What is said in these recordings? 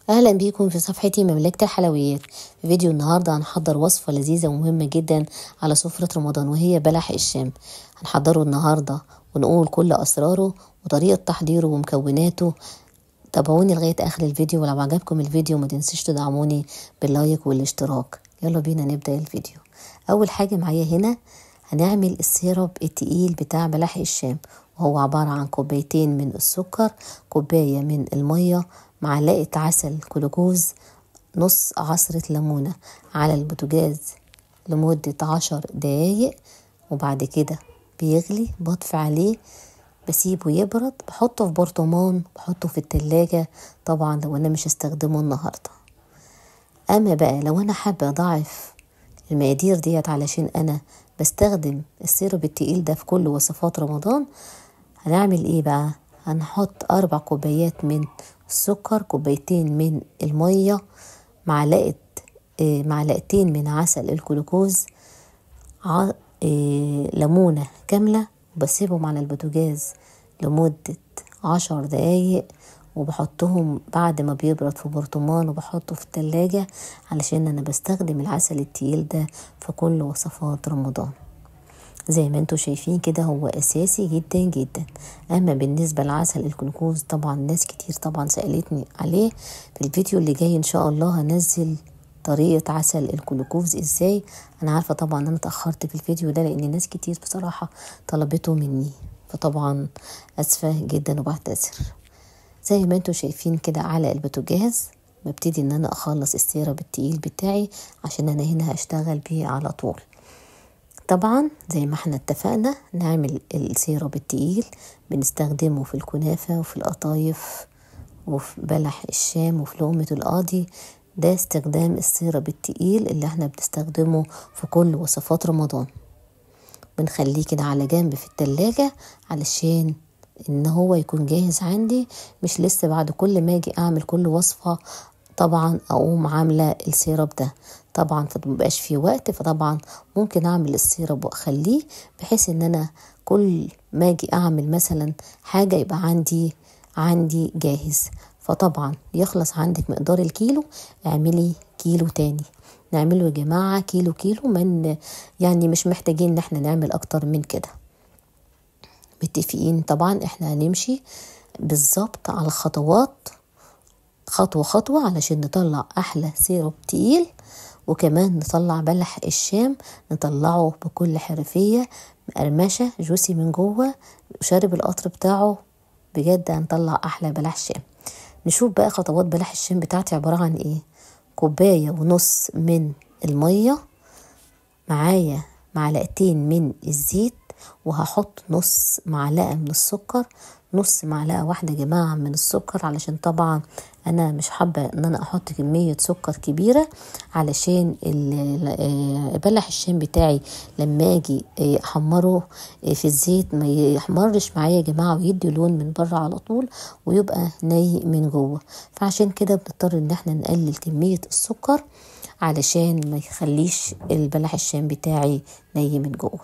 اهلا بيكم في صفحتي مملكة الحلويات. في فيديو النهاردة هنحضر وصفة لذيذة ومهمة جدا على سفرة رمضان، وهي بلح الشام. هنحضره النهاردة ونقول كل اسراره وطريقة تحضيره ومكوناته. تابعوني لغاية اخر الفيديو، ولو عجبكم الفيديو ما تنسوش تدعموني بال like والاشتراك. يلا بينا نبدأ الفيديو. اول حاجة معايا هنا هنعمل ال syrup التقيل بتاع بلح الشام، وهو عبارة عن كوبايتين من السكر، كوباية من المية، معلقة عسل جلوكوز، نص عصرة ليمونة على البوتاجاز لمدة 10 دقايق، وبعد كده بيغلي بطفي عليه، بسيبه يبرد، بحطه في برطمان، بحطه في التلاجة طبعا لو انا مش هستخدمه النهاردة. اما بقى لو انا حابة اضاعف المقادير ديت علشان انا بستخدم ال syrup التقيل ده في كل وصفات رمضان، هنعمل ايه بقى؟ هنحط 4 كوبايات من السكر، كوبايتين من المية، معلقتين من عسل الجلوكوز، ليمونة كاملة، وبسيبهم على البوتاجاز لمدة 10 دقايق، وبحطهم بعد ما بيبرد في برطمان وبحطه في التلاجة علشان انا بستخدم العسل التقيل ده في كل وصفات رمضان. زي ما انتوا شايفين كده هو اساسي جدا جدا. اما بالنسبة لعسل الجلوكوز طبعا ناس كتير طبعا سألتني عليه، في الفيديو اللي جاي ان شاء الله هنزل طريقة عسل الجلوكوز ازاي. انا عارفة طبعا انا اتأخرت في الفيديو ده لان ناس كتير بصراحة طلبته مني، فطبعا اسفة جدا وبعتذر. زي ما انتوا شايفين كده على البوتاجاز ببتدي ان انا اخلص ال syrup التقيل بتاعي عشان انا هنا هشتغل بيه على طول. طبعا زي ما احنا اتفقنا نعمل ال syrup التقيل بنستخدمه في الكنافة وفي القطايف وفي بلح الشام وفي لقمة القاضي. ده استخدام ال syrup التقيل اللي احنا بنستخدمه في كل وصفات رمضان. بنخليه كده على جنب في التلاجة علشان ان هو يكون جاهز عندي، مش لسه بعد كل ما اجي اعمل كل وصفة طبعا اقوم عاملة ال syrup ده، طبعا فمبقاش فيه وقت. فطبعا ممكن اعمل ال syrup واخليه بحيث ان انا كل ما اجي اعمل مثلا حاجة يبقى عندي جاهز. فطبعا يخلص عندك مقدار الكيلو اعملي كيلو تاني. نعمله يا جماعة كيلو كيلو، من يعني مش محتاجين ان احنا نعمل اكتر من كده. متفقين؟ طبعا احنا هنمشي بالظبط على الخطوات خطوة خطوة علشان نطلع احلى syrup تقيل، وكمان نطلع بلح الشام نطلعه بكل حرفية، مقرمشة juicy من جوه وشارب القطر بتاعه. بجد هنطلع احلى بلح شام. نشوف بقى خطوات بلح الشام بتاعتي عبارة عن ايه. 1.5 كوباية من المية، معايا معلقتين من الزيت، وهحط نص معلقة من السكر، نص معلقة واحدة يا جماعة من السكر، علشان طبعا انا مش حابة ان انا احط كمية سكر كبيرة علشان بلح الشام بتاعي لما اجي احمره في الزيت ما يحمرش معايا يا جماعة ويدي لون من بره على طول ويبقى ني من جوه. فعشان كده بنضطر ان احنا نقلل كمية السكر علشان ما يخليش البلح الشام بتاعي ني من جوه.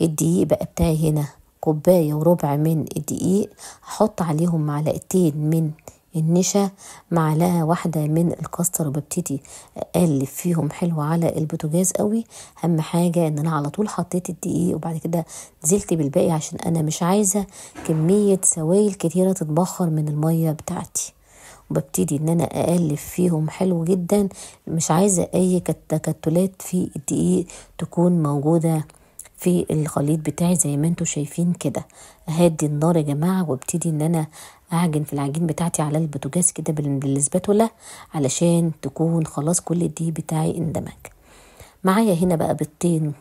الدقيق بقى بتاعي هنا 1.25 كوباية من الدقيق، هحط عليهم معلقتين من النشا، معلقة واحدة من الكاستر، وببتدي اقلب فيهم حلو على البوتاجاز قوي. اهم حاجة ان انا على طول حطيت الدقيق وبعد كده نزلت بالباقي عشان انا مش عايزة كمية سوائل كتيرة تتبخر من المية بتاعتي. وببتدي ان انا اقلب فيهم حلو جدا، مش عايزة اي تكتلات في الدقيق تكون موجودة في الخليط بتاعي زي ما انتوا شايفين كده. اهدي النار يا جماعة وابتدي ان انا اعجن في العجين بتاعتي على البوتاجاز كده بالسباتولا علشان تكون خلاص كل الدقيق بتاعي اندمج. معايا هنا بقى بيضتين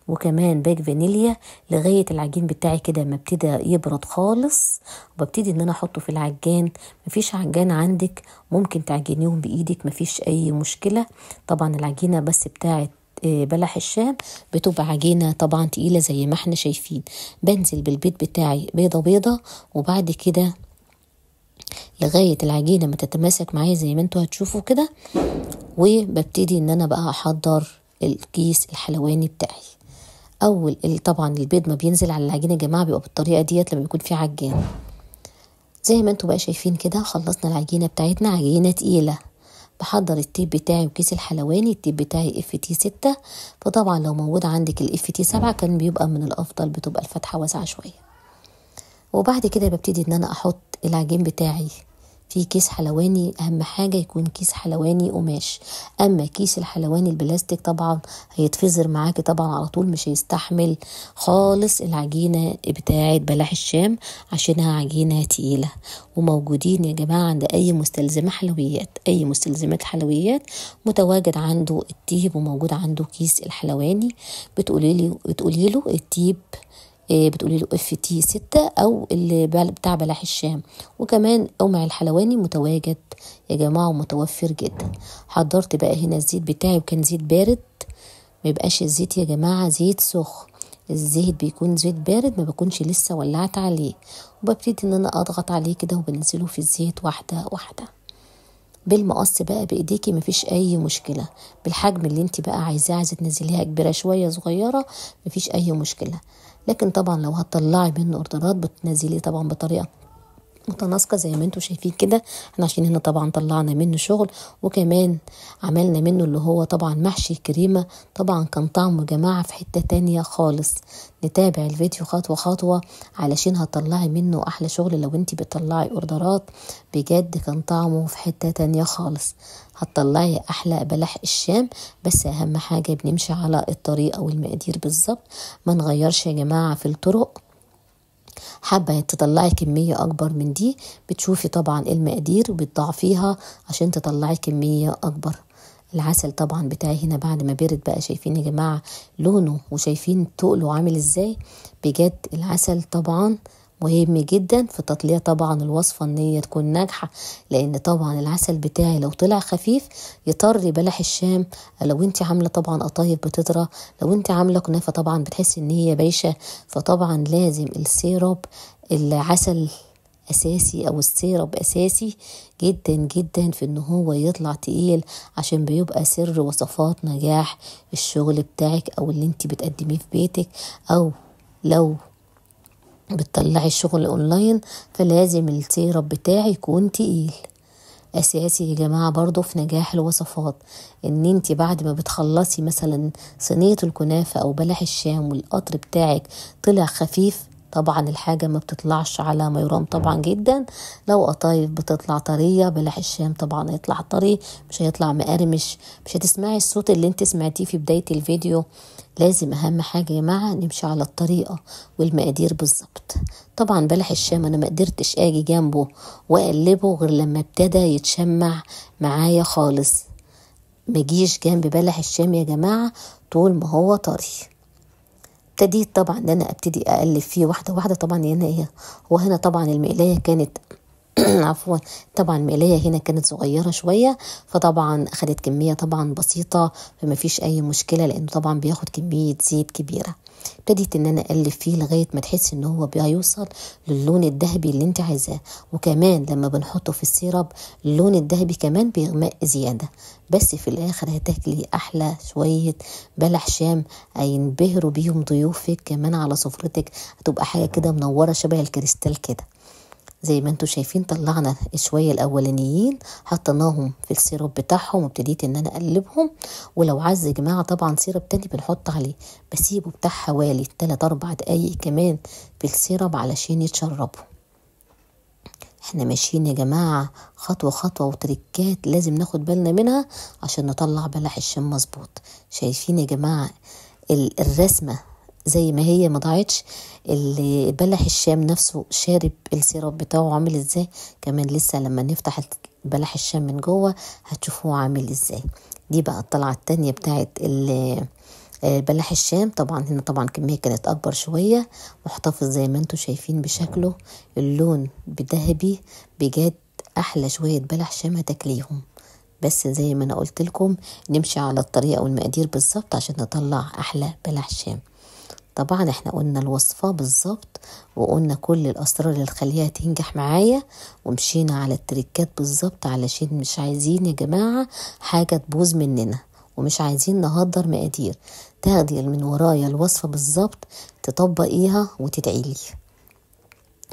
وكمان باك فانيليا لغاية العجين بتاعي كده ما ابتدى يبرد خالص، وببتدي ان انا احطه في العجان. مفيش عجان عندك ممكن تعجنيهم بايدك، مفيش اي مشكلة. طبعا العجينة بس بتاعت بلح الشام بتبقى عجينة طبعا تقيلة زي ما احنا شايفين. بنزل بالبيض بتاعي بيضة بيضة، وبعد كده لغاية العجينة ما تتماسك معايا زي ما انتوا هتشوفوا كده، وببتدي ان انا بقى احضر الكيس الحلواني بتاعي. اول طبعا البيض ما بينزل على العجينة يا جماعة بيبقى بالطريقة ديت لما بيكون في عجان. زي ما انتوا بقى شايفين كده خلصنا العجينة بتاعتنا، عجينة تقيلة. بحضر ال tape بتاعي وكيس الحلواني. ال tape بتاعي FT 6، فطبعا لو موجود عندك ال FT 7 كان بيبقى من الافضل، بتبقى الفتحة واسعة شوية. وبعد كده ببتدي ان انا احط العجين بتاعي في كيس حلواني. اهم حاجة يكون كيس حلواني قماش، اما كيس الحلواني البلاستيك طبعا هيتفزر معاكي طبعا على طول، مش هيستحمل خالص العجينة بتاعه بلح الشام عشانها عجينه تقيلة. وموجودين يا جماعة عند اي مستلزمه حلويات، اي مستلزمات حلويات متواجد عنده ال tape وموجود عنده كيس الحلواني. بتقولي له ال tape، بتقولي له FT 6 او اللي بتاع بلح الشام. وكمان قمع الحلواني متواجد يا جماعة ومتوفر جدا. حضرت بقى هنا الزيت بتاعي، وكان زيت بارد، ما يبقاش الزيت يا جماعة زيت سخن، الزيت بيكون زيت بارد ما بكونش لسه ولعت عليه. وببتدي ان انا اضغط عليه كده وبنزله في الزيت واحدة واحدة بالمقص بقى بايديكي، مفيش اي مشكلة، بالحجم اللي انت بقى عايزاه، عايزه تنزليها كبيرة شوية صغيرة مفيش اي مشكلة. لكن طبعا لو هتطلعي منه اوردرات بتنزليه طبعا بطريقة متناسقه زي ما انتم شايفين كده. احنا عشان هنا طبعا طلعنا منه شغل، وكمان عملنا منه اللي هو طبعا محشي كريمة، طبعا كان طعمه يا جماعة في حتة تانية خالص. نتابع الفيديو خطوة خطوة علشان هتطلعي منه احلى شغل لو انت بتطلعي اوردرات، بجد كان طعمه في حتة تانية خالص. هتطلعي احلى بلح الشام، بس اهم حاجة بنمشي على الطريقة والمقادير بالظبط، ما نغيرش يا جماعة في الطرق. حابة تطلعي كمية أكبر من دي بتشوفي طبعا المقادير وبتضاعفيها عشان تطلعي كمية أكبر. العسل طبعا بتاعي هنا بعد ما برد بقى، شايفين يا جماعة لونه وشايفين تقله عامل ازاي. بجد العسل طبعا مهم جدا في تطليع طبعا الوصفة ان هي تكون ناجحة، لان طبعا العسل بتاعي لو طلع خفيف يطري بلح الشام. لو انت عاملة طبعا قطايف بتطرى، لو انت عاملة كنافة طبعا بتحس ان هي بايشة. فطبعا لازم ال syrup العسل اساسي او ال syrup اساسي جدا جدا في ان هو يطلع تقيل، عشان بيبقى سر وصفات نجاح الشغل بتاعك او اللي انت بتقدميه في بيتك، او لو بتطلعي الشغل اونلاين فلازم ال syrup بتاعي يكون تقيل. اساسي يا جماعة برضو في نجاح الوصفات ان انت بعد ما بتخلصي مثلا صينية الكنافة او بلح الشام والقطر بتاعك طلع خفيف، طبعا الحاجة ما بتطلعش على ما يرام طبعا جدا. لو قطايف بتطلع طرية، بلح الشام طبعا هيطلع طري، مش هيطلع مقرمش، مش هتسمعي الصوت اللي انت سمعتيه في بداية الفيديو. لازم اهم حاجة يا جماعة نمشي على الطريقة والمقادير بالظبط. طبعا بلح الشام انا ما قدرتش اجي جنبه واقلبه غير لما ابتدى يتشمع معايا خالص. ما جيش جنب بلح الشام يا جماعة طول ما هو طري. ابتديت طبعا ان انا ابتدي اقلب فيه واحدة واحدة. طبعا هنا ايه، وهنا طبعا المقلايه كانت عفوا طبعا المقلايه هنا كانت صغيرة شوية، فطبعا اخدت كمية طبعا بسيطة، فما فيش اي مشكلة لانه طبعا بياخد كمية زيت كبيرة. ابتديت ان انا اقلب فيه لغاية ما تحس ان هو بيوصل للون الذهبي اللي انت عايزاه. وكمان لما بنحطه في ال syrup اللون الذهبي كمان بيغمق زيادة، بس في الاخر هتاكلي احلى شوية بلح شام هينبهروا بيهم ضيوفك كمان على سفرتك، هتبقى حاجة كده منورة شبه الكريستال كده. زي ما انتم شايفين طلعنا شوية الاولانيين حطيناهم في ال syrup بتاعهم، وابتديت ان انا اقلبهم. ولو عايز يا جماعة طبعا syrup تاني بنحط عليه، بسيبه بتاع حوالي 3-4 دقايق كمان في ال syrup علشان يتشربوا. احنا ماشيين يا جماعة خطوة خطوة وتريكات لازم ناخد بالنا منها عشان نطلع بلح الشام مظبوط. شايفين يا جماعة الرسمة زي ما هي ما ضاعتش، بلح الشام نفسه شارب ال syrup بتاعه عامل ازاي. كمان لسه لما نفتح بلح الشام من جوه هتشوفوه عامل ازاي. دي بقى الطلعة التانية بتاعت بلح الشام. طبعا هنا طبعا كمية كانت اكبر شوية، محتفظ زي ما انتم شايفين بشكله، اللون بذهبي. بجد احلى شوية بلح شام هتاكليهم. بس زي ما انا قلت لكم نمشي على الطريقة والمقادير بالظبط عشان نطلع احلى بلح شام. طبعا احنا قلنا الوصفة بالظبط وقلنا كل الاسرار اللي تخليها تنجح معايا، ومشينا على التريكات بالظبط علشان مش عايزين يا جماعة حاجة تبوظ مننا، ومش عايزين نهدر مقادير. تاخدي من ورايا الوصفة بالظبط تطبقيها وتدعيلي.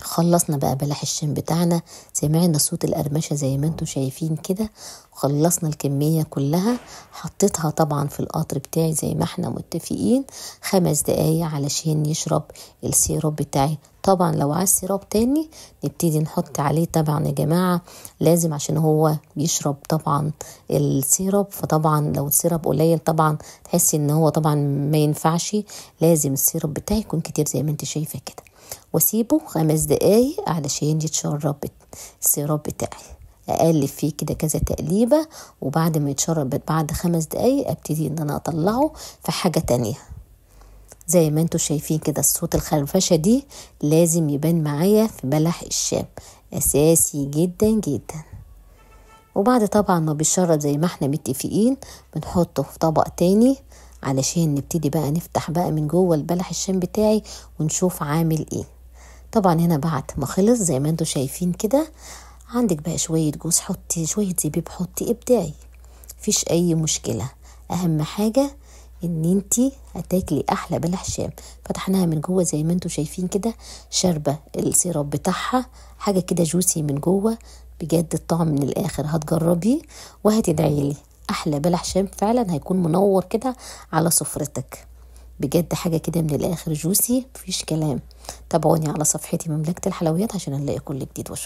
خلصنا بقى بلح الشام بتاعنا، سمعنا صوت القرمشة زي ما انتم شايفين كده. خلصنا الكمية كلها، حطيتها طبعا في القطر بتاعي زي ما احنا متفقين 5 دقايق علشان يشرب ال syrup بتاعي. طبعا لو عايز syrup تاني نبتدي نحط عليه طبعا يا جماعة، لازم عشان هو بيشرب طبعا ال syrup، فطبعا لو ال syrup قليل طبعا تحسي ان هو طبعا ما ينفعش، لازم ال syrup بتاعي يكون كتير زي ما انت شايفة كده. واسيبه 5 دقايق علشان يتشرب ال syrup بتاعي، اقلب فيه كده كذا تقليبة، وبعد ما يتشرب بعد 5 دقايق ابتدي ان انا اطلعه في حاجة تانية. زي ما انتوا شايفين كده الصوت الخرفشة دي لازم يبان معايا في بلح الشام، اساسي جدا جدا. وبعد طبعا ما بيتشرب زي ما احنا متفقين بنحطه في طبق تاني علشان نبتدي بقى نفتح بقى من جوه البلح الشام بتاعي ونشوف عامل ايه. طبعا هنا بعد ما خلص زي ما انتوا شايفين كده، عندك بقى شوية جوز حطي، شوية زبيب حطي، ابدعي، مفيش اي مشكلة. اهم حاجة ان انتي هتاكلي احلى بلح شام. فتحناها من جوه زي ما انتوا شايفين كده، شاربة ال syrup بتاعها، حاجة كده juicy من جوه، بجد الطعم من الاخر. هتجربيه وهتدعيلي. احلى بلح شام فعلا هيكون منور كده على سفرتك، بجد حاجة كده من الاخر juicy، مفيش كلام. تابعوني على صفحتي مملكة الحلويات عشان نلاقي كل جديد. وشكرا.